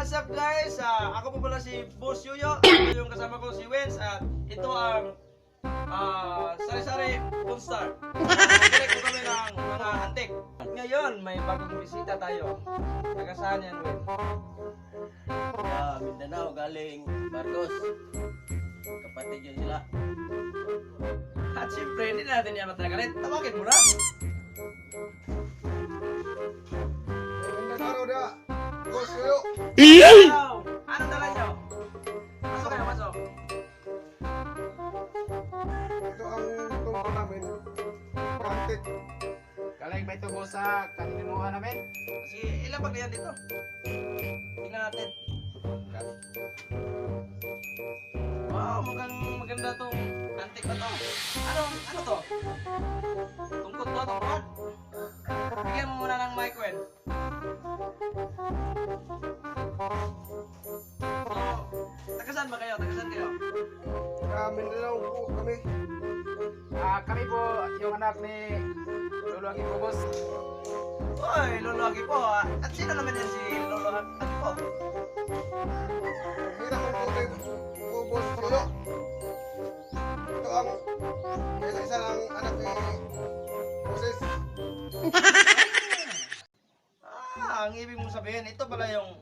What's up, guys? Ako po pala si Boss Yoyo. Ito yung kasama ko si Wens at ito ang Sari-Sari Pornstar. Balik po kami ng mga antik. At ngayon, may bagong bisita tayo. Taga saan yan, Wen? Mindanao, galing Marcos. Kapatid yun sila. At siyempre, hindi natin yan matagalit. Tawagin mo na. Magandang araw na, Boss Yoyo. Wow! Anong dala nyo? Pasok kayo, pasok. Ito ang tungkol namin. Antik. Galing ba ito, boss, sa kanilimuhan namin? Sige, ilan ba yan dito? Tingnan natin. Wow, mukhang maganda tong antik na to. Ano, ano to? Tungkod to, tungkod. Bigyan mo muna ng mic, Wen. So, taga saan ba kayo? Taga saan kayo? Mindanao po kami. Kami po yung anak ni Lolo Agi po, boss. Uy, Lolo Agi po. Ah. At sino naman yan si Lolo Agi po? Hirap po kay po, Boss Yoyo. Ito ang isa-isa ng anak ni Moses. Ah, ang ibig mong sabihin, ito pala yung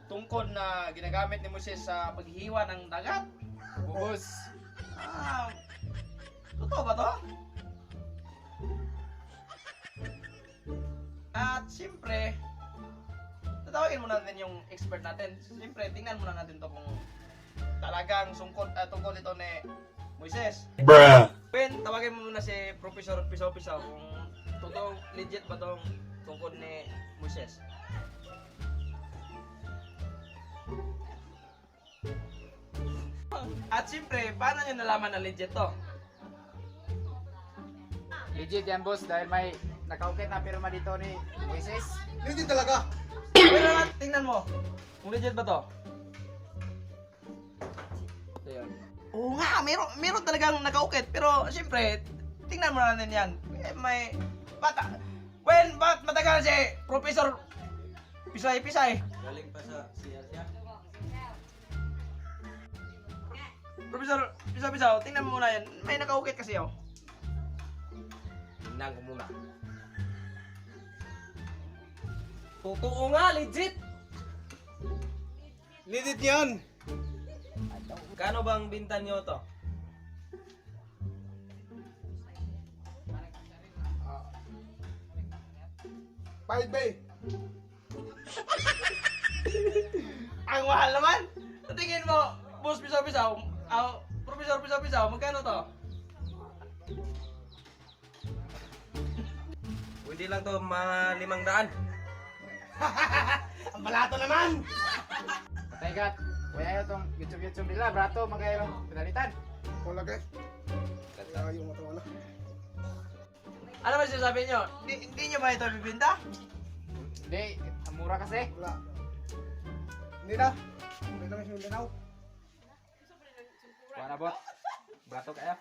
tungkod na ginagamit ni Moises sa paghihiwa ng dagat. Opo, boss. Ah, totoo ba to? At siyempre, tatawagin muna natin yung expert natin. Siyempre, tingnan muna natin to kung talagang tungkol ito ni Moises. Bruh. Ben, tawagin mo muna si Professor Piso Piso kung totoo, legit ba tong tungkod ni Moises. At siyempre, paano nyo nalaman na legit to? Legit yan, boss, dahil may nakaukit na pirma dito ni Moises. Legit talaga. Pero naman, tingnan mo. Kung legit ba to? Ayan. Oo nga, meron talagang nakaukit. Pero siyempre, tingnan mo natin yan. Eh, may bata. When, ba't matagal si Professor Pisay Pisay? Galing pa sa CR siya. Professor Pisay Pisay, tingnan mo muna yan. May nakaukit kasi oh. Tingnan ko muna. Totoo nga, legit! Legit yan. Kano bang binta nyo to? Five bay. Ang mahal naman! Sa tingin mo, Boss Pisaw Pisaw, Professor Pisaw Pisaw, magkano to? Pwede lang to mga 500. Ang balato naman. Patay kat. Kuya itong YouTube YouTube nila, brato, magayo pinalitan. Wala guys. Kaya yung matawa na. Ano ba sinasabi nyo? Hindi nyo ba ito bibinta? Hindi, ang mura kasi. Wala. Hindi na. Hindi na sa Mindanao. Kuha na, bot. Brato kaya.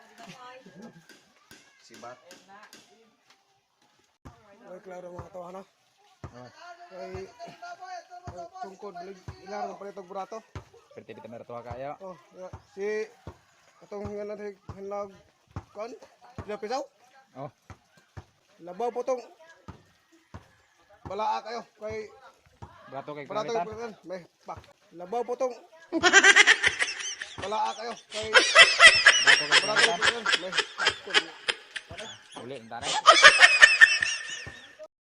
Sibat. Ay, klaro mga tawa na. Kay tungkod, ilaro ng palitog brato. Pwede bita meron kayo. Oh, ya, si atong nga natin hinlag kon, sila pisaw. Oh. Labaw po tong balaa kayo kay Brato kay brato pinalitan. kay may pa. Labaw po tong balaa kayo kay Brato kay brato pinalitan. kay may pa. Uli, ang tanay.